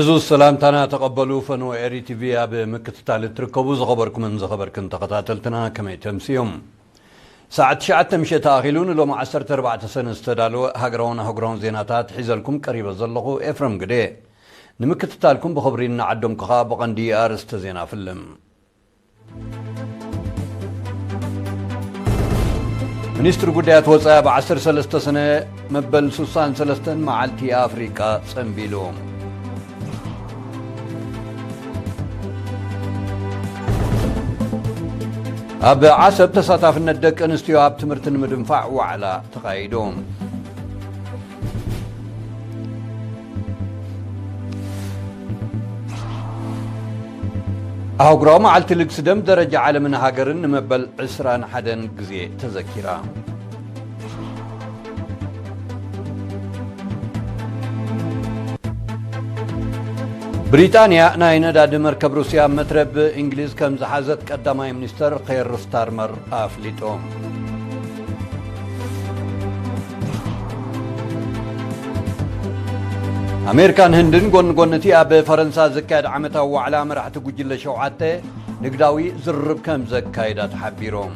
ዕዙዝ ሰላምታና ተቐበሉ። ፈነወ ኤሪ ቲቪ ኣብ ምክትታል እትርከቡ ዝኸበርኩምን ዝኸበርክን ተኸታተልትና ከመይ ተምስዮም? ሰዓት ትሽዓተ ምሸት ኣኺሉ ንሎሚ ዓሰርተ ኣርባዕተ ሰነ ዝተዳለወ ሃገራውን ኣህጉራውን ዜናታት ሒዘልኩም ቀሪበ ዘለኹ ኤፍረም ግደ። ንምክትታልኩም ብኽብሪ እናዓደምኩ ኸኣ ብቐንዲ ኣርእስተ ዜና ፍልም። ሚኒስትሪ ጉዳያት ወጻኢ ኣብ ዓሰርተ ሰለስተ ሰነ መበል ሱሳን ሰለስተን መዓልቲ ኣፍሪቃ ጸንቢሉ። ኣብ ዓሰብ ተሳታፍነት ደቂ ኣንስትዮ ኣብ ትምህርቲ ንምድንፋዕ ዋዕላ ተኻይዱ። ኣህጉራዊ መዓልቲ ልግሲ ደም ደረጃ ዓለምን ሃገርን ንመበል ዕስራን ሓደን ግዜ ተዘኪራ። ብሪጣንያ ናይ ነዳዲ መርከብ ሩስያ መትረብ እንግሊዝ ከም ዝሓዘት ቀዳማይ ሚኒስተር ኸየር ስታርመር ኣፍሊጦም። ኣሜሪካን ህንድን ጎን ጎን እቲ ኣብ ፈረንሳ ዝካየድ ዓመታዊ ዋዕላ መራሕቲ ጉጅለ ሸውዓተ ንግዳዊ ዝርርብ ከም ዘካይዳ ተሓቢሮም።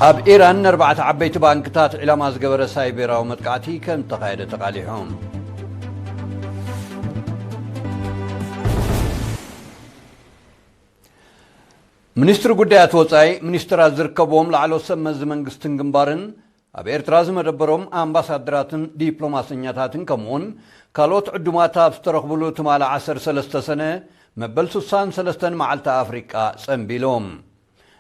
ኣብ ኢራን ንኣርባዕተ ዓበይቲ ባንክታት ዒላማ ዝገበረ ሳይቤራዊ መጥቃዕቲ ከም ተኻየደ ተቓሊሖም። ሚኒስትሪ ጉዳያት ወጻኢ፣ ሚኒስትራት ዝርከብዎም ላዕለዎት ሰብ መዚ መንግስትን ግንባርን ኣብ ኤርትራ ዝመደበሮም ኣምባሳደራትን ዲፕሎማሰኛታትን ከምኡውን ካልኦት ዕዱማት ኣብ ዝተረኽብሉ ትማሊ ዓሰርተ ሰለስተ ሰነ መበል ሱሳን ሰለስተን መዓልቲ ኣፍሪቃ ጸንቢሎም።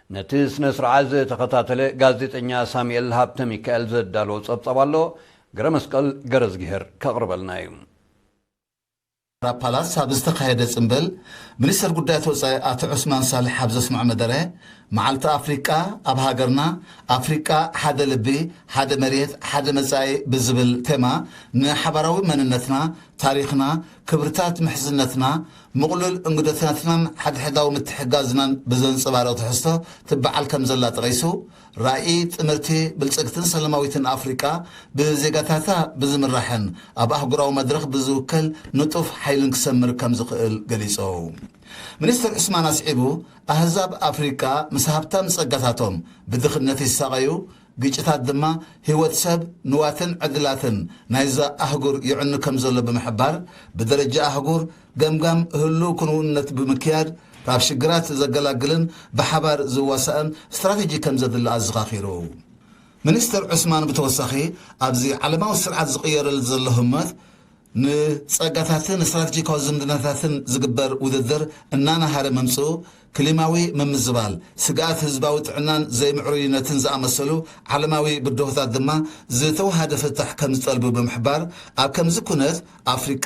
ነቲ ስነ ስርዓት ዝተኸታተለ ጋዜጠኛ ሳሙኤል ሃብተ ሚካኤል ዘዳለዎ ጸብጻብ ኣሎ፣ ገረ መስቀል ገረዝግሄር ከቕርበልና እዩ። ፓላስ ኣብ ዝተኻየደ ጽምብል፣ ሚኒስተር ጉዳያት ወጻኢ ኣቶ ዑስማን ሳልሕ ኣብ ዘስምዖ መደረ፣ መዓልቲ ኣፍሪቃ ኣብ ሃገርና፣ ኣፍሪቃ ሓደ ልቢ፣ ሓደ መሬት፣ ሓደ መጻኢ ብዝብል ቴማ፣ ንሓባራዊ መንነትና፣ ታሪኽና፣ ክብርታት ምሕዝነትና፣ ምቕሉል እንግዶታትናን ሓድሕዳዊ ምትሕጋዝናን ብዘንጸባርቕ ትሕዝቶ ትበዓል ከም ዘላ ጠቒሱ፣ ራእይ ጥምርቲ፣ ብልጽግትን ሰላማዊትን ኣፍሪቃ ብዜጋታታ ብዝምራሕን ኣብ ኣህጉራዊ መድረኽ ብዝውከል ንጡፍ ሓይልን ክሰምር ከም ዝኽእል ገሊጹ። ሚኒስተር ዑስማን ኣስዒቡ፣ ኣህዛብ ኣፍሪቃ ምስ ሃብታም ጸጋታቶም ብድኽነት ይሳቐዩ፣ ግጭታት ድማ ህይወት ሰብ፣ ንዋትን ዕድላትን ናይዛ ኣህጉር ይዕኑ ከም ዘሎ ብምሕባር፣ ብደረጃ ኣህጉር ገምጋም ህሉው ክንውንነት ብምክያድ፣ ካብ ሽግራት ዘገላግልን ብሓባር ዝዋሳእን ስትራተጂ ከም ዘድሊ ኣዘኻኺሩ። ሚኒስተር ዑስማን ብተወሳኺ፣ ኣብዚ ዓለማዊ ስርዓት ዝቕየረሉ ዘሎ ህሞት፣ ንጸጋታትን ስትራተጂካዊ ዝምድናታትን ዝግበር ውድድር እናናሃረ ምምጽኡ፣ ክሊማዊ ምምዝባል፣ ስግኣት ህዝባዊ ጥዕናን ዘይምዕሩይነትን ዝኣመሰሉ ዓለማዊ ብድሆታት ድማ ዝተወሃደ ፍታሕ ከም ዝጠልቡ ብምሕባር፣ ኣብ ከምዚ ኩነት ኣፍሪቃ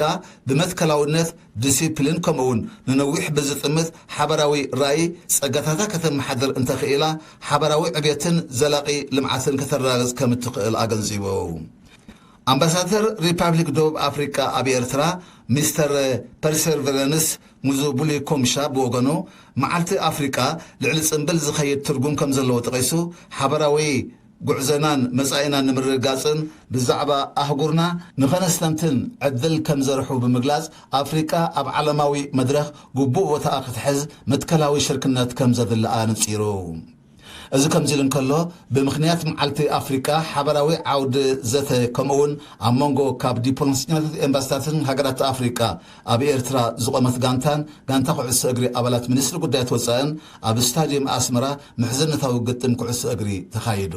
ብመትከላውነት፣ ዲሲፕሊን ከምኡውን ንነዊሕ ብዝጥምት ሓባራዊ ራእይ ጸጋታታ ከተመሓድር እንተኽኢላ፣ ሓባራዊ ዕብየትን ዘላቒ ልምዓትን ከተረጋግጽ ከም እትኽእል ኣገንዚቡ። ኣምባሳደር ሪፓብሊክ ደቡብ ኣፍሪቃ ኣብ ኤርትራ ሚስተር ፐርሰቨረንስ ሙዙቡሊ ኮምሻ ብወገኑ፣ መዓልቲ ኣፍሪቃ ልዕሊ ጽምብል ዝኸይድ ትርጉም ከም ዘለዎ ጠቒሱ፣ ሓባራዊ ጉዕዞናን መጻኢናን ንምርግጋጽን ብዛዕባ ኣህጉርና ንኸነስተንትን ዕድል ከም ዘርሑ ብምግላጽ፣ ኣፍሪቃ ኣብ ዓለማዊ መድረኽ ግቡእ ቦታኣ ክትሕዝ መትከላዊ ሽርክነት ከም ዘድሊ ኣነጺሩ። እዚ ከምዚ ኢሉ እንከሎ፣ ብምኽንያት መዓልቲ ኣፍሪቃ ሓባራዊ ዓውዲ ዘተ ከምኡውን ኣብ መንጎ ካብ ዲፕሎማሰኛታት ኤምባሲታትን ሃገራት ኣፍሪቃ ኣብ ኤርትራ ዝቖመት ጋንታን ጋንታ ኩዕሶ እግሪ ኣባላት ሚኒስትሪ ጉዳያት ወጻእን ኣብ ስታድየም ኣስመራ ምሕዝነታዊ ግጥም ኩዕሶ እግሪ ተኻይዱ።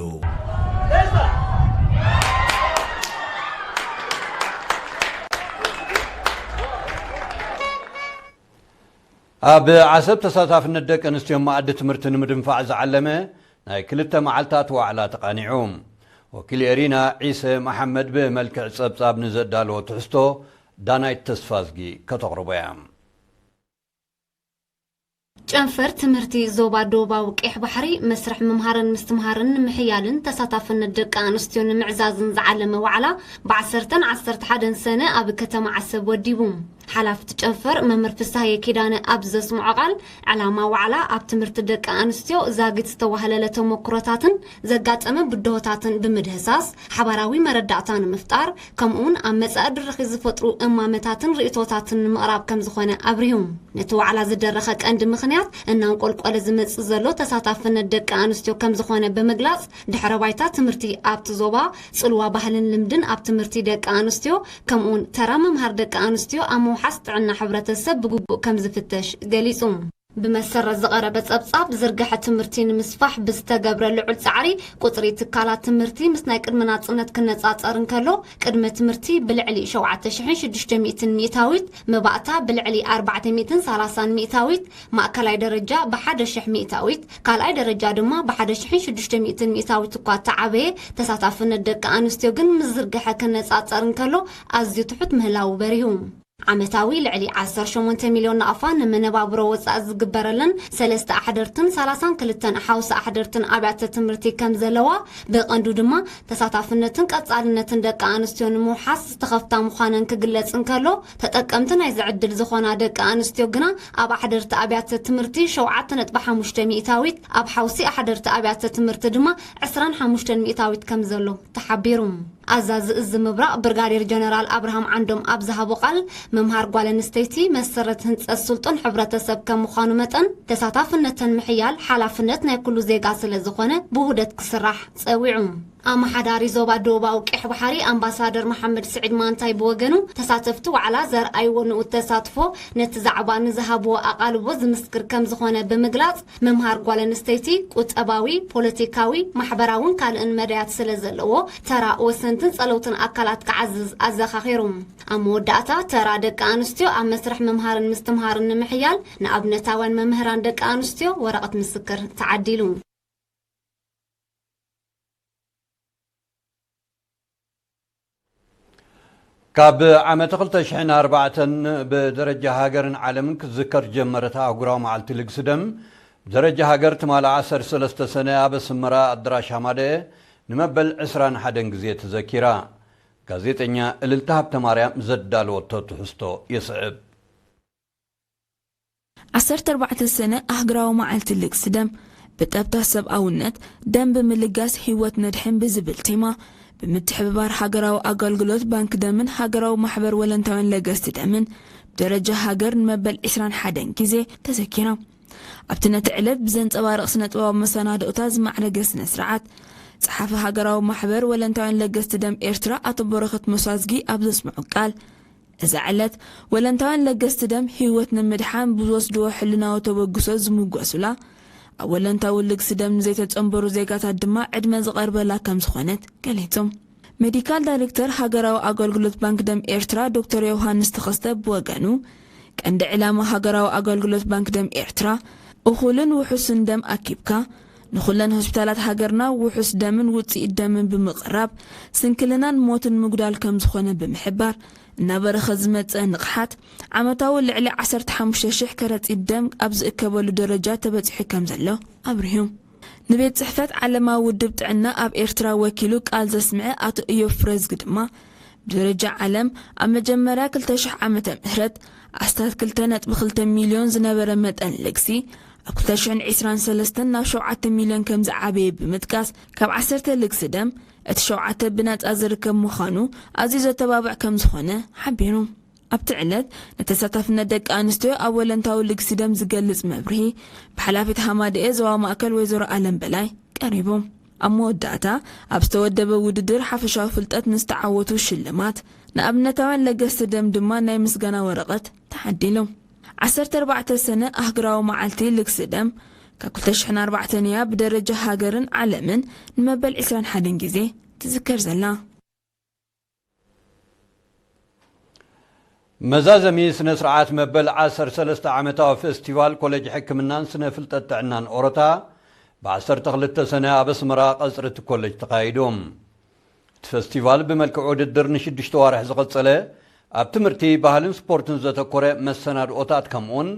ኣብ ዓሰብ ተሳታፍነት ደቂ ኣንስትዮ መኣዲ ትምህርቲ ንምድንፋዕ ዝዓለመ ናይ ክልተ መዓልታት ዋዕላ ተቓኒዑ። ወኪል ኤሪና ዒሰ መሓመድ ብመልክዕ ጸብጻብ ንዘዳለዎ ትሕዝቶ ዳናይት ተስፋዝጊ ከተቕርቦ እያ። ጨንፈር ትምህርቲ ዞባ ደቡባዊ ቀይሕ ባሕሪ መስርሕ ምምሃርን ምስትምሃርን ንምሕያልን ተሳታፍነት ደቂ ኣንስትዮ ንምዕዛዝን ዝዓለመ ዋዕላ ብዓሰርተን ዓሰርተ ሓደን ሰነ ኣብ ከተማ ዓሰብ ወዲቡ። ሓላፍቲ ጨንፈር መምህር ፍስሃየ ኪዳነ ኣብ ዘስምዖ ቃል፣ ዕላማ ዋዕላ ኣብ ትምህርቲ ደቂ ኣንስትዮ ዛጊት ዝተዋህለለ ተሞክሮታትን ዘጋጠመ ብድሆታትን ብምድህሳስ ሓባራዊ መረዳእታ ንምፍጣር፣ ከምኡውን ኣብ መጻኢ ድርኺ ዝፈጥሩ እማመታትን ርእይቶታትን ንምቕራብ ከም ዝኾነ ኣብሪሁ። ነቲ ዋዕላ ዝደረኸ ቀንዲ ምኽንያት፣ እናንቆልቆለ ዝመጽእ ዘሎ ተሳታፍነት ደቂ ኣንስትዮ ከም ዝኾነ ብምግላጽ፣ ድሕረ ባይታ ትምህርቲ ኣብቲ ዞባ፣ ጽልዋ ባህልን ልምድን ኣብ ትምህርቲ ደቂ ኣንስትዮ፣ ከምኡውን ተራ ምምሃር ደቂ ኣንስትዮ ኣብ ምውሓስ ጥዕና ሕብረተሰብ ብግቡእ ከም ዝፍተሽ ገሊጹ። ብመሰረት ዝቐረበ ጸብጻብ፣ ዝርግሐ ትምህርቲ ንምስፋሕ ብዝተገብረ ልዑል ጻዕሪ፣ ቁጽሪ ትካላት ትምህርቲ ምስ ናይ ቅድሚ ናጽነት ክነጻጸር እንከሎ፣ ቅድመ ትምህርቲ ብልዕሊ ሸውዓተ ሽሕን ሽዱሽተ ሚእትን ሚእታዊት፣ መባእታ ብልዕሊ ኣርባዕተ ሚእትን ሰላሳን ሚእታዊት፣ ማእከላይ ደረጃ ብሓደ ሽሕ ሚእታዊት፣ ካልኣይ ደረጃ ድማ ብሓደ ሽሕን ሽዱሽተ ሚእትን ሚእታዊት እኳ እተዓበየ፣ ተሳታፍነት ደቂ ኣንስትዮ ግን ምስ ዝርግሐ ክነጻጸር እንከሎ ኣዝዩ ትሑት ምህላዉ በሪሁ። ዓመታዊ ልዕሊ ዓሰርተ ሸሞንተ ሚልዮን ናቕፋ ንመነባብሮ ወጻኢ ዝግበረለን ሰለስተ ኣሕደርትን ሰላሳን ክልተን ሓውሲ ኣሕደርትን ኣብያተ ትምህርቲ ከም ዘለዋ፣ ብቐንዱ ድማ ተሳታፍነትን ቀጻልነትን ደቂ ኣንስትዮ ንምውሓስ ዝተኸፍታ ምዃነን ክግለጽ እንከሎ፣ ተጠቀምቲ ናይዚ ዕድል ዝኾና ደቂ ኣንስትዮ ግና ኣብ ኣሕደርቲ ኣብያተ ትምህርቲ ሸውዓተ ነጥቢ ሓሙሽተ ሚእታዊት፣ ኣብ ሓውሲ ኣሕደርቲ ኣብያተ ትምህርቲ ድማ ዕስራን ሓሙሽተን ሚእታዊት ከም ዘሎ ተሓቢሩ። ኣዛዚ እዚ ምብራቕ ብርጋዴር ጀነራል ኣብርሃም ዓንዶም ኣብ ዝሃቦ ቃል፣ ምምሃር ጓል ኣንስተይቲ መሰረት ህንጸት ስልጡን ሕብረተሰብ ከም ምዃኑ መጠን፣ ተሳታፍነተን ምሕያል ሓላፍነት ናይ ኩሉ ዜጋ ስለ ዝኾነ ብውህደት ክስራሕ ጸዊዑ። ኣመሓዳሪ ዞባ ደቡባዊ ቀይሕ ባሕሪ ኣምባሳደር መሓመድ ስዒድ ማንታይ ብወገኑ፣ ተሳተፍቲ ዋዕላ ዘርኣይዎ ንኡድ ተሳትፎ ነቲ ዛዕባ ንዝሃብዎ ኣቓልቦ ዝምስክር ከም ዝኾነ ብምግላጽ፣ ምምሃር ጓል ኣንስተይቲ ቁጠባዊ፣ ፖለቲካዊ፣ ማሕበራውን ካልእን መዳያት ስለ ዘለዎ፣ ተራ ወሰንትን ጸለውትን ኣካላት ክዓዝዝ ኣዘኻኺሩ። ኣብ መወዳእታ፣ ተራ ደቂ ኣንስትዮ ኣብ መስርሕ ምምሃርን ምስትምሃርን ንምሕያል ንኣብነታውያን መምህራን ደቂ ኣንስትዮ ወረቐት ምስክር ተዓዲሉ። ካብ ዓመት ክልተ ሽሕን ኣርባዕተን ብደረጃ ሃገርን ዓለምን ክትዝከር ዝጀመረት ኣህጉራዊ መዓልቲ ልግሲ ደም፣ ብደረጃ ሃገር ትማሊ ዓሰርተ ሰለስተ ሰነ ኣብ ኣስመራ ኣዳራሽ ሃማደኤ ንመበል ዕስራን ሓደን ግዜ ተዘኪራ። ጋዜጠኛ እልልታ ሃብተማርያም ዘዳለወቶ ትሕዝቶ ይስዕብ። ዓሰርተ ኣርባዕተ ሰነ ኣህግራዊ መዓልቲ ልግሲ ደም፣ ብጠብታ ሰብኣውነት፣ ደም ብምልጋስ ህይወት ነድሕን ብዝብል ቴማ፣ ብምትሕብባር ሃገራዊ ኣገልግሎት ባንክ ደምን ሃገራዊ ማሕበር ወለንታውያን ለገስቲ ደምን፣ ብደረጃ ሃገር ንመበል ዕስራን ሓደን ግዜ ተዘኪራ። ኣብቲ ነቲ ዕለት ብዘንጸባርቕ ስነ ጥበባዊ መሰናድኦታት ዝማዕረገ ስነ ስርዓት፣ ጸሓፊ ሃገራዊ ማሕበር ወለንታውያን ለገስቲ ደም ኤርትራ ኣቶ በረኸት መሳዝጊ ኣብ ዘስምዑ ቃል፣ እዛ ዕለት ወለንታውያን ለገስቲ ደም ህይወት ንምድሓን ብዝወስድዎ ሕልናዊ ተበግሶ ዝምጎሱላ፣ ኣብ ወለንታዊ ልግሲ ደም ንዘይተጸንበሩ ዜጋታት ድማ ዕድመ ዝቐርበላ ከም ዝኾነት ገሊጹ። ሜዲካል ዳይሬክተር ሃገራዊ ኣገልግሎት ባንክ ደም ኤርትራ ዶክተር ዮውሃንስ ተኸስተ ብወገኑ፣ ቀንዲ ዕላማ ሃገራዊ ኣገልግሎት ባንክ ደም ኤርትራ እኹልን ውሑስን ደም ኣኪብካ ንኹለን ሆስፒታላት ሃገርና ውሑስ ደምን ውጽኢት ደምን ብምቕራብ ስንክልናን ሞትን ምጉዳል ከም ዝኾነ ብምሕባር፣ እናበረኸ ዝመጸ ንቕሓት ዓመታዊ ልዕሊ ዓሰርተ ሓሙሽተ ሽሕ ከረጺት ደም ኣብ ዝእከበሉ ደረጃ ተበጺሑ ከም ዘሎ ኣብሪሁ። ንቤት ጽሕፈት ዓለማዊ ውድብ ጥዕና ኣብ ኤርትራ ወኪሉ ቃል ዘስምዐ ኣቶ እዮብ ፍረዝጊ ድማ፣ ብደረጃ ዓለም ኣብ መጀመርያ ክልተ ሽሕ ዓመተ ምህረት ኣስታት ክልተ ነጥቢ ክልተ ሚልዮን ዝነበረ መጠን ልግሲ፣ ኣብ ክልተ ሽሕን ዕስራን ሰለስተን ናብ ሸውዓተ ሚልዮን ከም ዝዓበየ ብምጥቃስ፣ ካብ ዓሰርተ ልግሲ ደም እቲ ሸውዓተ ብነጻ ዝርከብ ምዃኑ ኣዝዩ ዘተባብዕ ከም ዝኾነ ሓቢሩ። ኣብቲ ዕለት፣ ንተሳታፍነት ደቂ ኣንስትዮ ኣብ ወለንታዊ ልግሲ ደም ዝገልጽ መብርሂ ብሓላፊት ሃማደኤ ዞባ ማእከል ወይዘሮ ኣለም በላይ ቀሪቡ። ኣብ መወዳእታ፣ ኣብ ዝተወደበ ውድድር ሓፈሻዊ ፍልጠት ንዝተዓወቱ ሽልማት፣ ንኣብነታውያን ለገስቲ ደም ድማ ናይ ምስጋና ወረቐት ተዓዲሉ። ዓሰርተ ኣርባዕተ ሰነ ኣህግራዊ መዓልቲ ልግሲ ደም፣ ካብ ክልተ ሽሕን ኣርባዕተን እያ ብደረጃ ሃገርን ዓለምን ንመበል ዕስራን ሓደን ግዜ ትዝከር ዘላ። መዛዘሚ ስነ ስርዓት መበል ዓሰርተ ሰለስተ ዓመታዊ ፌስቲቫል ኮሌጅ ሕክምናን ስነ ፍልጠት ጥዕናን ኦሮታ፣ ብ ዓሰርተ ክልተ ሰነ ኣብ ኣስመራ ቀጽሪ እቲ ኮሌጅ ተኻይዱ። እቲ ፈስቲቫል ብመልክዕ ውድድር ንሽዱሽተ ዋርሕ ዝቐጸለ፣ ኣብ ትምህርቲ፣ ባህልን ስፖርትን ዘተኮረ መሰናድኦታት፣ ከምኡውን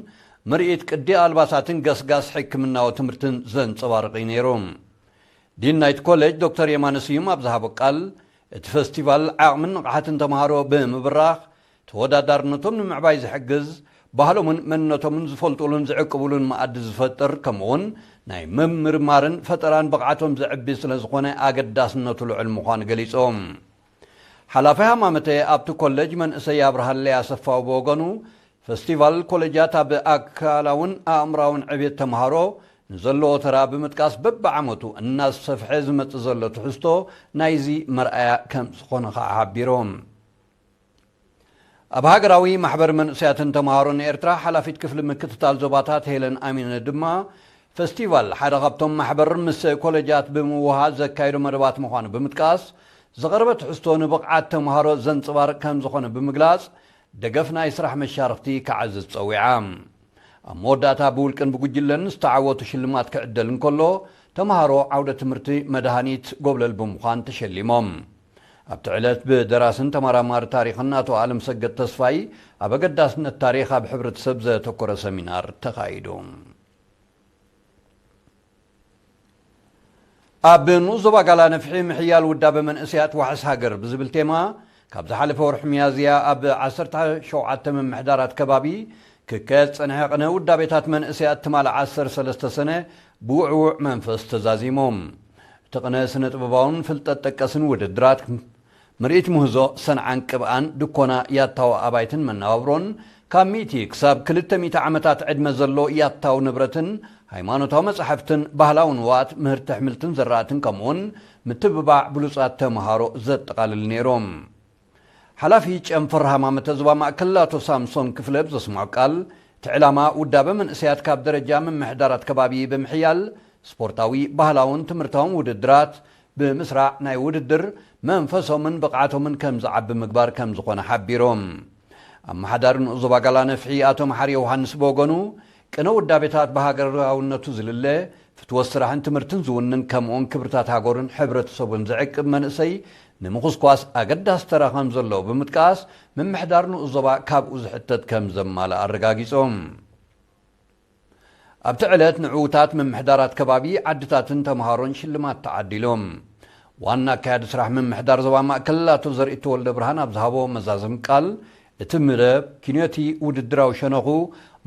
ምርኢት ቅዲ ኣልባሳትን ገስጋስ ሕክምናዊ ትምህርትን ዘንጸባርቕ እዩ ነይሩ። ዲን ናይቲ ኮሌጅ ዶክተር የማነ ስዩም ኣብ ዝሃቦ ቃል፣ እቲ ፈስቲቫል ዓቕምን ንቕሓትን ተምሃሮ ብምብራኽ፣ ተወዳዳርነቶም ንምዕባይ ዝሕግዝ፣ ባህሎምን መንነቶምን ዝፈልጡሉን ዝዕቅቡሉን መኣዲ ዝፈጥር፣ ከምኡውን ናይ ምምርማርን ፈጠራን ብቕዓቶም ዘዕቢ ስለ ዝኾነ ኣገዳስነቱ ልዑል ምዃኑ ገሊጾም። ሓላፊ ሃማመተ ኣብቲ ኮሌጅ መንእሰይ ኣብርሃለይ ኣሰፋው ብወገኑ፣ ፈስቲቫል ኮሌጃት ኣብ ኣካላውን ኣእምራውን ዕብየት ተምሃሮ ንዘለዎ ተራ ብምጥቃስ፣ በብዓመቱ እናሰፍሐ ዝመጽእ ዘሎ ትሕዝቶ ናይዚ መርኣያ ከም ዝኾነ ከኣ ሓቢሮም። ኣብ ሃገራዊ ማሕበር መንእሰያትን ተምሃሮን ኤርትራ ሓላፊት ክፍሊ ምክትታል ዞባታት ሄለን ኣሚነ ድማ፣ ፈስቲቫል ሓደ ካብቶም ማሕበር ምስ ኮሌጃት ብምውሃድ ዘካየዶ መደባት ምዃኑ ብምጥቃስ፣ ዝቐረበ ትሕዝቶ ንብቕዓት ተምሃሮ ዘንጽባርቕ ከም ዝኾነ ብምግላጽ፣ ደገፍ ናይ ስራሕ መሻርኽቲ ክዓዝዝ ጸዊዓ። ኣብ መወዳእታ ብውልቅን ብጉጅለን ዝተዓወቱ ሽልማት ክዕደል እንከሎ፣ ተምሃሮ ዓውደ ትምህርቲ መድሃኒት ጎብለል ብምዃን ተሸሊሞም። ኣብቲ ዕለት ብደራስን ተመራማሪ ታሪኽን ኣቶ ኣለምሰገድ ተስፋይ ኣብ ኣገዳስነት ታሪኽ ኣብ ሕብረተሰብ ዘተኮረ ሰሚናር ተኻይዱ። ኣብ ንኡስ ዞባ ጋላ ነፍሒ ምሕያል ውዳበ መንእሰያት ዋሕስ ሃገር ብዝብል ቴማ፣ ካብ ዝሓለፈ ወርሒ ሚያዝያ ኣብ ዓሰርተ ሸውዓተ ምምሕዳራት ከባቢ ክካየድ ዝጸንሐ ቅነ ውዳቤታት መንእሰያት ትማሊ ዓሰርተ ሰለስተ ሰነ ብውዕዉዕ መንፈስ ተዛዚሞም። እቲ ቅነ ስነ ጥበባውን ፍልጠት ጠቀስን ውድድራት ምርኢት ምህዞ ሰንዓን ቅብኣን ድኮና ያታዊ ኣባይትን መነባብሮን ካብ ሚእቲ ክሳብ ክልተ ሚእቲ ዓመታት ዕድመ ዘሎ ያታዊ ንብረትን ሃይማኖታዊ መጻሕፍትን ባህላዊ ንዋት ምህርቲ ኣሕምልትን ዘራእትን ከምኡውን ምትብባዕ ብሉጻት ተምሃሮ ዘጠቓልል ነይሮም። ሓላፊ ጨንፈር ሃማመተ ዞባ ማእከል ኣቶ ሳምሶን ክፍለ ብዘስምዖ ቃል፣ እቲ ዕላማ ውዳበ መንእሰያት ካብ ደረጃ ምምሕዳራት ከባቢ ብምሕያል ስፖርታዊ፣ ባህላውን ትምህርታውን ውድድራት ብምስራዕ ናይ ውድድር መንፈሶምን ብቕዓቶምን ከም ዝዓቢ ምግባር ከም ዝኾነ ሓቢሮም። ኣመሓዳሪ ንኡስ ዞባ ጋላ ነፍሒ ኣቶ መሓሪ ዮሃንስ ብወገኑ፣ ቅነ ውዳቤታት ብሃገራውነቱ ዝልለ፣ ፍትወት ስራሕን ትምህርትን ዝውንን ከምኡውን ክብርታት ሃገሩን ሕብረተሰቡን ዝዕቅብ መንእሰይ ንምኹስኳስ ኣገዳሲ ተራ ከም ዘለዎ ብምጥቃስ፣ ምምሕዳር ንኡስ ዞባ ካብኡ ዝሕተት ከም ዘማልእ ኣረጋጊጾም። ኣብቲ ዕለት ንዕዉታት ምምሕዳራት ከባቢ፣ ዓድታትን ተምሃሮን ሽልማት ተዓዲሎም። ዋና ኣካያዲ ስራሕ ምምሕዳር ዞባ ማእከል ኣቶ ዘርእቱ ወልደ ብርሃን ኣብ ዝሃቦ መዛዘሚ ቃል፣ እቲ መደብ ኪንዮቲ ውድድራዊ ሸነኹ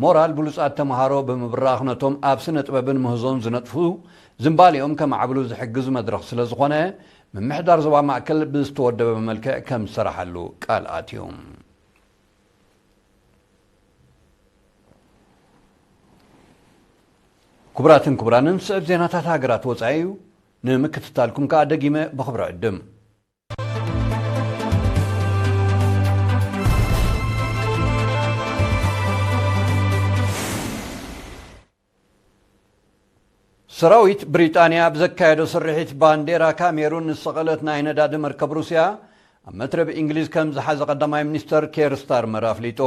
ሞራል ብሉጻት ተምሃሮ ብምብራኽ፣ ነቶም ኣብ ስነ ጥበብን ምህዞን ዝነጥፉ ዝንባሌኦም ከማዕብሉ ዝሕግዝ መድረኽ ስለ ዝኾነ፣ ምምሕዳር ዞባ ማእከል ብዝተወደበ መልክዕ ከም ዝሰራሓሉ ቃል ኣትዩ። ክቡራትን ክቡራንን፣ ስዕብ ዜናታት ሃገራት ወጻኢ እዩ። ንምክትታልኩም ከኣ ደጊመ ብኽብሪ ዕድም። ሰራዊት ብሪጣንያ ብዘካየዶ ስርሒት፣ ባንዴራ ካሜሩን ዝሰቐለት ናይ ነዳዲ መርከብ ሩስያ ኣብ መትረብ እንግሊዝ ከም ዝሓዘ ቀዳማይ ሚኒስተር ኬር ስታርመር ኣፍሊጡ።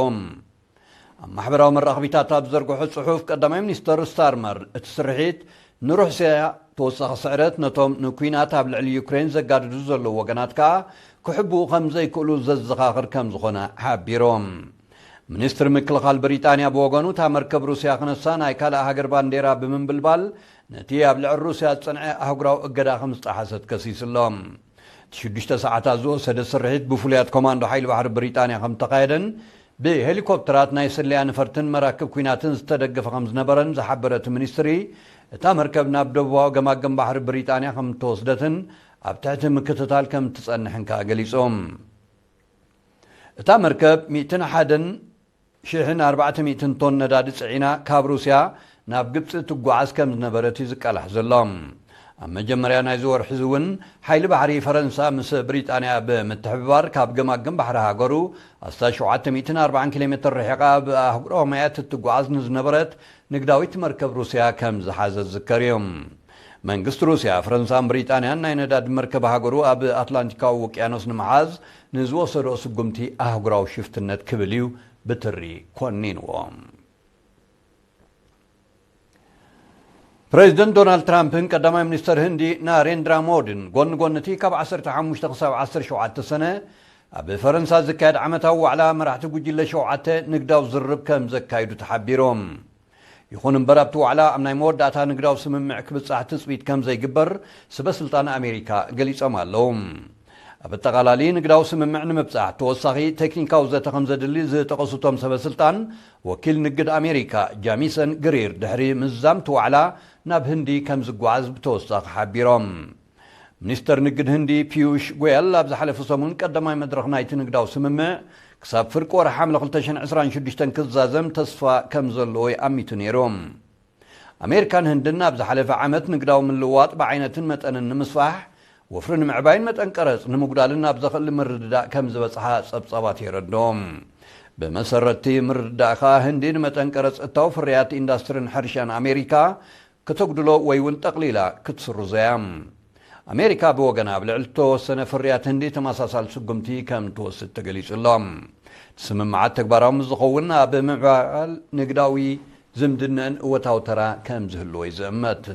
ኣብ ማሕበራዊ መራኸቢታት ኣብ ዝዘርግሖ ጽሑፍ፣ ቀዳማይ ሚኒስተር ስታርመር፣ እቲ ስርሒት ንሩስያ ተወሳኺ ስዕረት፣ ነቶም ንኲናት ኣብ ልዕሊ ዩክሬን ዘጋድዱ ዘለዉ ወገናት ከኣ ክሕብኡ ከም ዘይክእሉ ዘዘኻኽር ከም ዝኾነ ሓቢሮም። ሚኒስትሪ ምክልኻል ብሪጣንያ ብወገኑ፣ እታ መርከብ ሩስያ ክነሳ ናይ ካልእ ሃገር ባንዴራ ብምንብልባል፣ ነቲ ኣብ ልዕሊ ሩስያ ዝጸንዐ ኣህጉራዊ እገዳ ከም ዝጠሓሰት ከሲሱ ኣሎ። እቲ ሽዱሽተ ሰዓታት ዝወሰደ ስርሒት ብፍሉያት ኮማንዶ ሓይሊ ባሕሪ ብሪጣንያ ከም ዝተኻየደን ብሄሊኮፕተራት ናይ ስለያ ነፈርትን መራክብ ኲናትን ዝተደገፈ ከም ዝነበረን ዝሓበረ እቲ ሚኒስትሪ፣ እታ መርከብ ናብ ደቡባዊ ገማግም ባሕሪ ብሪጣንያ ከም እተወስደትን ኣብ ትሕቲ ምክትታል ከም እትጸንሕን ከኣ ገሊጹ። እታ መርከብ ሚእትን ሓደን ሽሕን ኣርባዕተ ሚእትን ቶን ነዳዲ ጽዒና ካብ ሩስያ ናብ ግብጺ ትጓዓዝ ከም ዝነበረት እዩ ዝቃላሕ ዘሎ። ኣብ መጀመርያ ናይዚ ወርሒ እዚ እውን ሓይሊ ባሕሪ ፈረንሳ ምስ ብሪጣንያ ብምትሕብባር ካብ ገማግም ባሕሪ ሃገሩ ኣስታት ሸውዓተ ሚእትን ኣርባዓን ኪሎ ሜትር ርሒቓ ኣብ ኣህጉራዊ ማያት እትጓዓዝ ንዝነበረት ንግዳዊት መርከብ ሩስያ ከም ዝሓዘ ዝዝከር እዩ። መንግስቲ ሩስያ፣ ፈረንሳን ብሪጣንያን ናይ ነዳዲ መርከብ ሃገሩ ኣብ ኣትላንቲካዊ ውቅያኖስ ንምሓዝ ንዝወሰዶ ስጉምቲ ኣህጉራዊ ሽፍትነት ክብል እዩ ብትሪ ኮኒንዎ። ፕሬዚደንት ዶናልድ ትራምፕን ቀዳማይ ሚኒስተር ህንዲ ናሬንድራ ሞድን ጎኒ ጎኒ እቲ ካብ ዓሰርተ ሓሙሽተ ክሳብ ዓሰርተ ሸውዓተ ሰነ ኣብ ፈረንሳ ዝካየድ ዓመታዊ ዋዕላ መራሕቲ ጉጅለ ሸውዓተ ንግዳዊ ዝርርብ ከም ዘካይዱ ተሓቢሮም። ይኹን እምበር፣ ኣብቲ ዋዕላ ኣብ ናይ መወዳእታ ንግዳዊ ስምምዕ ክብጻሕ ትጽቢት ከም ዘይግበር ስበ ስልጣን ኣሜሪካ ገሊጾም ኣለዉ። ኣብ ኣጠቓላሊ ንግዳዊ ስምምዕ ንምብጻሕ ተወሳኺ ቴክኒካዊ ዘተ ከም ዘድሊ ዝጠቐሱ እቶም ሰበ ስልጣን፣ ወኪል ንግድ ኣሜሪካ ጃሚሰን ግሪር ድሕሪ ምዛምቲ ዋዕላ ናብ ህንዲ ከም ዝጓዓዝ ብተወሳኺ ሓቢሮም። ሚኒስተር ንግድ ህንዲ ፒዩሽ ጎያል ኣብ ዝሓለፈ ሰሙን ቀዳማይ መድረኽ ናይቲ ንግዳዊ ስምምዕ ክሳብ ፍርቂ ወርሒ ሓምለ ክልተ ሽሕን ዕስራን ሽዱሽተን ክዛዘም ተስፋ ከም ዘለዎ ይኣሚቱ ነይሩ። ኣሜሪካን ህንድን ኣብ ዝሓለፈ ዓመት ንግዳዊ ምልውዋጥ ብዓይነትን መጠንን ንምስፋሕ፣ ወፍሪ ንምዕባይን መጠን ቀረጽ ንምጉዳልን ኣብ ዘኽእል ምርድዳእ ከም ዝበጽሓ ጸብጻባት የረድኦም። ብመሰረትቲ ምርድዳእ ከኣ ህንዲ ንመጠን ቀረጽ እታው ፍርያት ኢንዳስትሪን ሕርሻን ኣሜሪካ ከተጉድሎ ወይ እውን ጠቕሊላ ክትስርዞ እያ። ኣሜሪካ ብወገና ኣብ ልዕሊ እተወሰነ ፍርያት ህንዲ ተመሳሳሊ ስጉምቲ ከም ትወስድ ተገሊጹ ኣሎ። እቲ ስምምዓት ተግባራዊ ምስ ዝኸውን ኣብ ምዕባል ንግዳዊ ዝምድነን እወታዊ ተራ ከም ዝህልዎ ይዝእመት።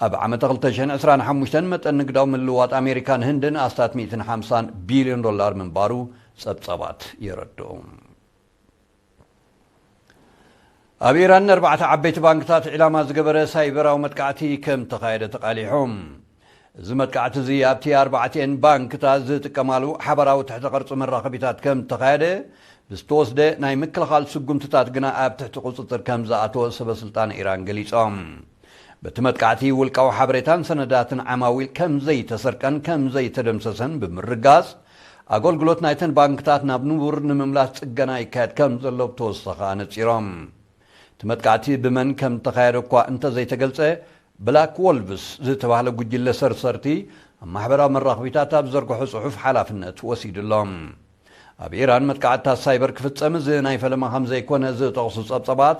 ኣብ ዓመተ ክልተ ሽሕን ዕስራን ሓሙሽተን መጠን ንግዳዊ ምልውዋጥ ኣሜሪካን ህንድን ኣስታት ሚእትን ሓምሳን ቢልዮን ዶላር ምንባሩ ጸብጻባት የረድኡ። ኣብ ኢራን ንኣርባዕተ ዓበይቲ ባንክታት ዒላማ ዝገበረ ሳይበራዊ መጥቃዕቲ ከም ተኻየደ ተቓሊሑ። እዚ መጥቃዕቲ እዚ ኣብቲ ኣርባዕቲኤን ባንክታት ዝጥቀማሉ ሓባራዊ ትሕተ ቅርጺ መራኸቢታት ከም ተኻየደ ብዝተወስደ ናይ ምክልኻል ስጉምትታት ግና ኣብ ትሕቲ ቁጽጽር ከም ዝኣተወ ሰበ ስልጣን ኢራን ገሊጾም። በቲ መጥቃዕቲ ውልቃዊ ሓበሬታን ሰነዳትን ዓማዊል ከም ዘይተሰርቀን ከም ዘይተደምሰሰን ብምርጋጽ፣ ኣገልግሎት ናይተን ባንክታት ናብ ንቡር ንምምላስ ጽገና ይካየድ ከም ዘሎ ብተወሳኺ ኣነጺሮም። እቲ መጥቃዕቲ ብመን ከም ተኻየደ እኳ እንተዘይተገልጸ፣ ብላክ ዎልቭስ ዝተባህለ ጉጅለ ሰርሰርቲ ኣብ ማሕበራዊ መራኸቢታት ኣብ ዘርግሖ ጽሑፍ ሓላፍነት ወሲዱ ኣሎ። ኣብ ኢራን መጥቃዕትታት ሳይበር ክፍጸም እዚ ናይ ፈለማ ከም ዘይኮነ ዝጠቕሱ ጸብጻባት፣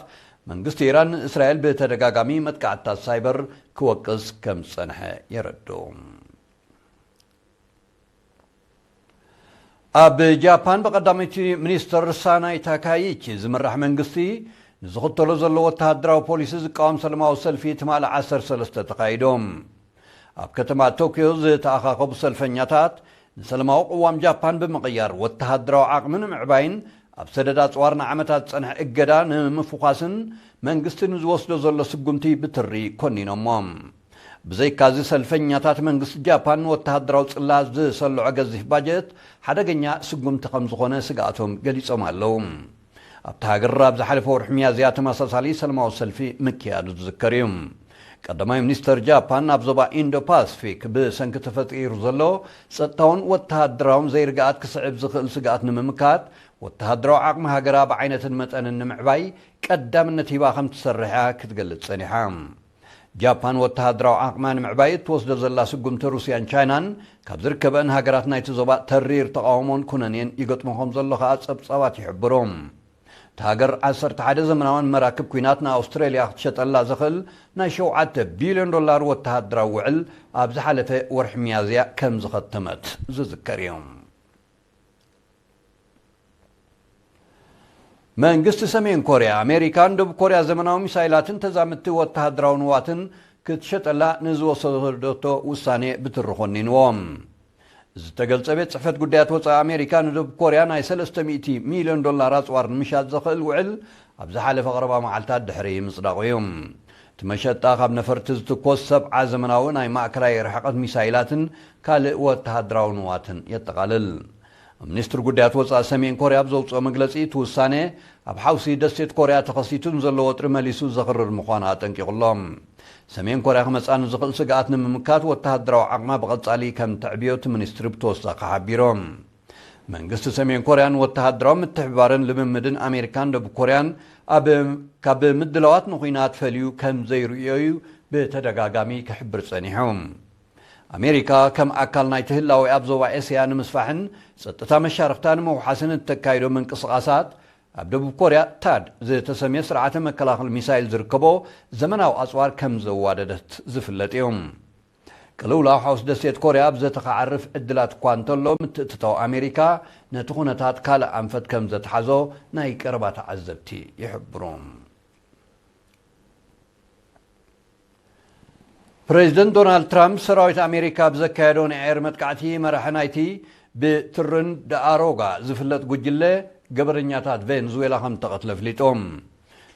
መንግስቲ ኢራን ንእስራኤል ብተደጋጋሚ መጥቃዕትታት ሳይበር ክወቅስ ከም ዝጸንሐ የረድኡ። ኣብ ጃፓን ብቐዳመይቲ ሚኒስትር ሳናይ ታካይቺ ዝምራሕ መንግስቲ ንዝኽተሎ ዘሎ ወተሃደራዊ ፖሊሲ ዝቃወም ሰላማዊ ሰልፊ ትማሊ ዓሰርተ ሰለስተ ተኻይዶም። ኣብ ከተማ ቶክዮ ዝተኣኻኸቡ ሰልፈኛታት፣ ንሰላማዊ ቅዋም ጃፓን ብምቕያር ወተሃደራዊ ዓቕሚ ንምዕባይን ኣብ ሰደድ ኣጽዋር ንዓመታት ዝጸንሐ እገዳ ንምፍዃስን መንግስቲ ንዝወስዶ ዘሎ ስጉምቲ ብትሪ ኮኒኖሞ። ብዘይካዚ፣ ሰልፈኛታት መንግስቲ ጃፓን ንወተሃደራዊ ጽላት ዝሰልዖ ገዚፍ ባጀት ሓደገኛ ስጉምቲ ከም ዝኾነ ስግኣቶም ገሊጾም ኣለዉ። ኣብታ ሃገር ኣብ ዝሓለፈ ወርሒ ሚያዝያ ተመሳሳሊ ሰላማዊ ሰልፊ ምክያዱ ዝዝከር እዩ። ቀዳማይ ሚኒስተር ጃፓን፣ ኣብ ዞባ ኢንዶ ፓስፊክ ብሰንኪ ተፈጢሩ ዘሎ ጸጥታውን ወተሃደራውን ዘይርግኣት ክስዕብ ዝኽእል ስግኣት ንምምካት፣ ወተሃደራዊ ዓቕሚ ሃገራ ብዓይነትን መጠንን ንምዕባይ ቀዳምነት ሂባ ከም ትሰርሕ እያ ክትገልጽ ጸኒሓ። ጃፓን ወተሃደራዊ ዓቕማ ንምዕባይ እትወስዶ ዘላ ስጉምቲ፣ ሩስያን ቻይናን ካብ ዝርከበን ሃገራት ናይቲ ዞባ ተሪር ተቓውሞን ኩነኔን ይገጥሞ ከም ዘሎ ከኣ ጸብጻባት ይሕብሩ። እታ ሃገር ዓሰርተ ሓደ ዘመናውያን መራክብ ኲናት ንኣውስትራልያ ክትሸጠላ ዘኽእል ናይ ሸውዓተ ቢልዮን ዶላር ወተሃደራዊ ውዕል ኣብ ዝሓለፈ ወርሒ ሚያዝያ ከም ዝኸተመት ዝዝከር እዩ። መንግስቲ ሰሜን ኮርያ፣ ኣሜሪካን ደቡብ ኮርያ ዘመናዊ ሚሳይላትን ተዛምድቲ ወተሃደራዊ ንዋትን ክትሸጠላ ንዝወሰደቶ ውሳኔ ብትሪ ኮኒንዎ። ዝተገልጸ፣ ቤት ጽሕፈት ጉዳያት ወጻኢ ኣሜሪካ ንደቡብ ኮርያ ናይ ሰለስተ ሚእቲ ሚልዮን ዶላር ኣጽዋር ንምሻጥ ዘኽእል ውዕል ኣብ ዝሓለፈ ቀረባ መዓልታት ድሕሪ ምጽዳቑ እዩ። እቲ መሸጣ ካብ ነፈርቲ ዝትኮስ ሰብዓ ዘመናዊ ናይ ማእከላይ ርሕቀት ሚሳይላትን ካልእ ወተሃደራዊ ንዋትን የጠቓልል። ሚኒስትሪ ጉዳያት ወጻኢ ሰሜን ኮርያ ኣብ ዘውጽኦ መግለጺ፣ እቲ ውሳኔ ኣብ ሓውሲ ደሴት ኮርያ ተኸሲቱ ንዘሎ ወጥሪ መሊሱ ዘኽርር ምዃኑ ኣጠንቂቑ ኣሎ። ሰሜን ኮርያ ክመጽኣ ንዝኽእል ስግኣት ንምምካት ወተሃደራዊ ዓቕማ ብቐጻሊ ከም ተዕብዮ እቲ ሚኒስትሪ ብተወሳኺ ሓቢሩ። መንግስቲ ሰሜን ኮርያን ወተሃደራዊ ምትሕብባርን ልምምድን ኣሜሪካን ደቡብ ኮርያን ኣብ፣ ካብ ምድላዋት ንኹናት ፈልዩ ከም ዘይርእዮ እዩ ብተደጋጋሚ ክሕብር ጸኒሑ። ኣሜሪካ ከም ኣካል ናይቲ ህላዌ ኣብ ዞባ ኤስያ ንምስፋሕን ጸጥታ መሻርኽታ ንምውሓስን እተካይዶ ምንቅስቓሳት፣ ኣብ ደቡብ ኮርያ ታድ ዝተሰምየ ስርዓተ መከላኸሊ ሚሳይል ዝርከቦ ዘመናዊ ኣጽዋር ከም ዘዋደደት ዝፍለጥ እዩ። ቅልውላው ሓውስ ደሴት ኮርያ ኣብ ዘተ ክዓርፍ ዕድላት እኳ እንተሎ፣ ምትእትታው ኣሜሪካ ነቲ ኩነታት ካልእ ኣንፈት ከም ዘትሓዞ ናይ ቀረባ ተዓዘብቲ ይሕብሩ። ፕሬዚደንት ዶናልድ ትራምፕ፣ ሰራዊት ኣሜሪካ ኣብ ዘካየዶ ናይ ኣየር መጥቃዕቲ፣ መራሒ ናይቲ ብትርን ደኣሮጋ ዝፍለጥ ጉጅለ ገበነኛታት ቬንዙዌላ ከም ተቐትለ ኣፍሊጡ።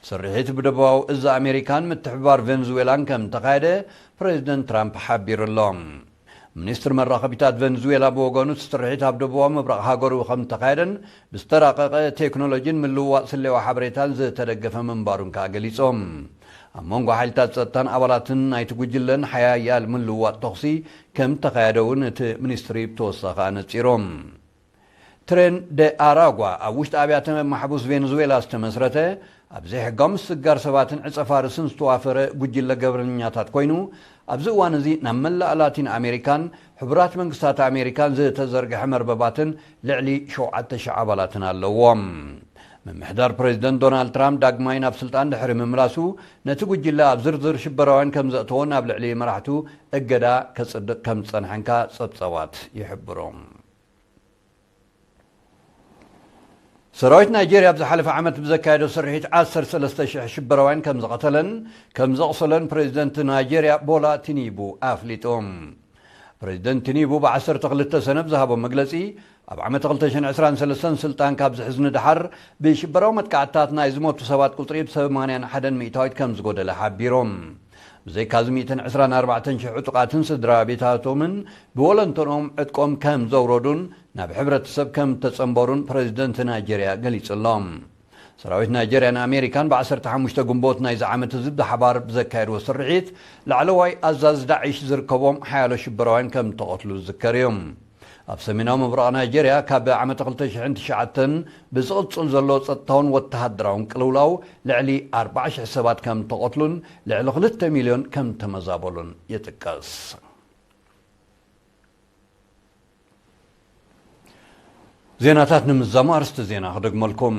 ስርሒት ብደቡባዊ እዝ ኣሜሪካን ምትሕብባር ቬንዙዌላን ከም ተኻየደ ፕሬዚደንት ትራምፕ ሓቢሩ ኣሎ። ሚኒስትሪ መራኸቢታት ቨንዙዌላ ብወገኑ፣ እቲ ስርሒት ኣብ ደቡባዊ ምብራቕ ሃገሩ ከም እተኻየደን ብዝተራቐቐ ቴክኖሎጂን ምልውዋጥ ስለያዊ ሓበሬታን ዝተደገፈ ምንባሩን ከኣ ገሊጾም። ኣብ መንጎ ሓይልታት ጸጥታን ኣባላትን ናይቲ ጉጅለን ሓያል ምልውዋጥ ተኹሲ ከም እተኻየደ እውን እቲ ሚኒስትሪ ብተወሳኺ ኣነጺሮም። ትሬን ደ ኣራጓ ኣብ ውሽጢ ኣብያተ ማሕቡስ ቬንዙዌላ ዝተመስረተ፣ ኣብ ዘይሕጋዊ ምስግጋር ሰባትን ዕጸ ፋርስን ዝተዋፈረ ጉጅለ ገበነኛታት ኮይኑ፣ ኣብዚ እዋን እዚ ናብ መላእ ላቲን ኣሜሪካን ሕቡራት መንግስታት ኣሜሪካን ዝተዘርግሐ መርበባትን ልዕሊ ሸውዓተ ሽሕ ኣባላትን ኣለዎም። ምምሕዳር ፕሬዚደንት ዶናልድ ትራምፕ ዳግማይ ናብ ስልጣን ድሕሪ ምምላሱ፣ ነቲ ጉጅለ ኣብ ዝርዝር ሽበራውያን ከም ዘእተዎን ኣብ ልዕሊ መራሕቱ እገዳ ከጽድቕ ከም ዝጸንሐንካ ጸብጸባት ይሕብሩ። ሰራዊት ናይጄርያ ኣብ ዝሓለፈ ዓመት ብዘካየዶ ስርሒት ዓሰርተ ሰለስተ ሽሕ ሽበራውያን ከም ዝቐተለን ከም ዘቑሰለን ፕሬዚደንት ናይጄርያ ቦላ ቲኒቡ ኣፍሊጡ። ፕሬዚደንት ቲኒቡ ብ ዓሰርተ ክልተ ሰነ ብዝሃቦ መግለጺ፣ ኣብ ዓመት ክልተ ሽሕን ዕስራን ሰለስተን ስልጣን ካብ ዝሕዝ ንደሓር፣ ብሽበራዊ መጥቃዕትታት ናይ ዝሞቱ ሰባት ቁጽሪ ብ ሰማንያን ሓደን ሚእታዊት ከም ዝጎደለ ሓቢሮም። ብዘይካዚ፣ ሚእትን ዕስራን ኣርባዕተን ሽሕ ዕጡቓትን ስድራ ቤታቶምን ብወለንተኦም ዕጥቆም ከም ዘውረዱን ናብ ሕብረተሰብ ከም ተጸንበሩን ፕሬዚደንት ናይጄርያ ገሊጹ ኣሎ። ሰራዊት ናይጄርያን ኣሜሪካን ብ ዓሰርተ ሓሙሽተ ግንቦት ናይዚ ዓመት እዚ ብሓባር ብዘካየድዎ ስርሒት፣ ላዕለዋይ ኣዛዚ ዳዕሽ ዝርከቦም ሓያሎ ሽበራውያን ከም እተቐትሉ ዝዝከር እዩ። ኣብ ሰሜናዊ ምብራቕ ናይጄርያ ካብ ዓመት ክልተ ሽሕን ትሽዓተን ብዝቕጽል ዘሎ ጸጥታውን ወተሃደራውን ቅልውላው ልዕሊ ኣርባዓ ሽሕ ሰባት ከም እተቐትሉን ልዕሊ ክልተ ሚልዮን ከም እተመዛበሉን ይጥቀስ። ዜናታት ንምዛሙ ኣርእስቲ ዜና ክደግመልኩም።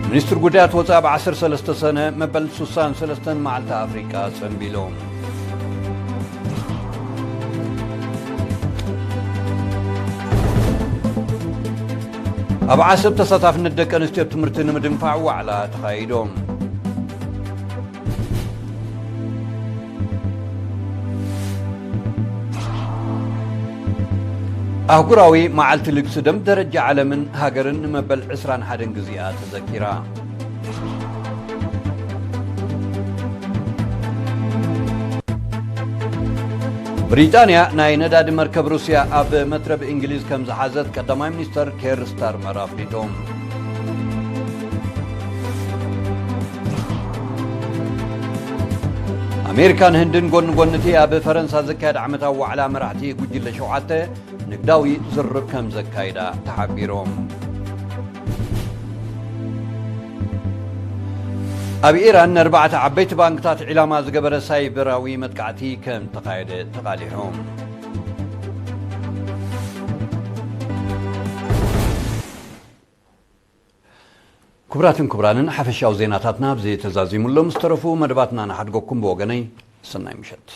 ሚኒስትር ጉዳያት ወጻኢ ኣብ ዓሰርተ ሰለስተ ሰነ መበል ሱሳን ሰለስተን መዓልቲ ኣፍሪቃ ጸንቢሉ። ኣብ ዓሰብ ተሳታፍነት ደቂ ኣንስትዮ ትምህርቲ ንምድንፋዕ ዋዕላ ተኻይዱ። ኣህጉራዊ መዓልቲ ልግሲ ደም ደረጃ ዓለምን ሃገርን ንመበል ዕስራን ሓደን ግዜኣ ተዘኪራ። ብሪጣንያ ናይ ነዳዲ መርከብ ሩስያ ኣብ መትረብ እንግሊዝ ከም ዝሓዘት ቀዳማይ ሚኒስተር ኬር ስታርመር ኣፍሊጡ። ኣሜሪካን ህንድን ጎኒ ጎኒ እቲ ኣብ ፈረንሳ ዝካየድ ዓመታዊ ዋዕላ መራሕቲ ጉጅለ ሸውዓተ ንግዳዊ ዝርርብ ከም ዘካይዳ ተሓቢሩ። ኣብ ኢራን ንኣርባዕተ ዓበይቲ ባንክታት ዒላማ ዝገበረ ሳይበራዊ መጥቃዕቲ ከም ተኻየደ ተቓሊሑ። ክቡራትን ክቡራንን፣ ሓፈሻዊ ዜናታትና ኣብዚ ተዛዚሙ ኣሎ። ምስ ተረፉ መደባትና ንሓድገኩም። ብወገነይ፣ ሰናይ ምሸት።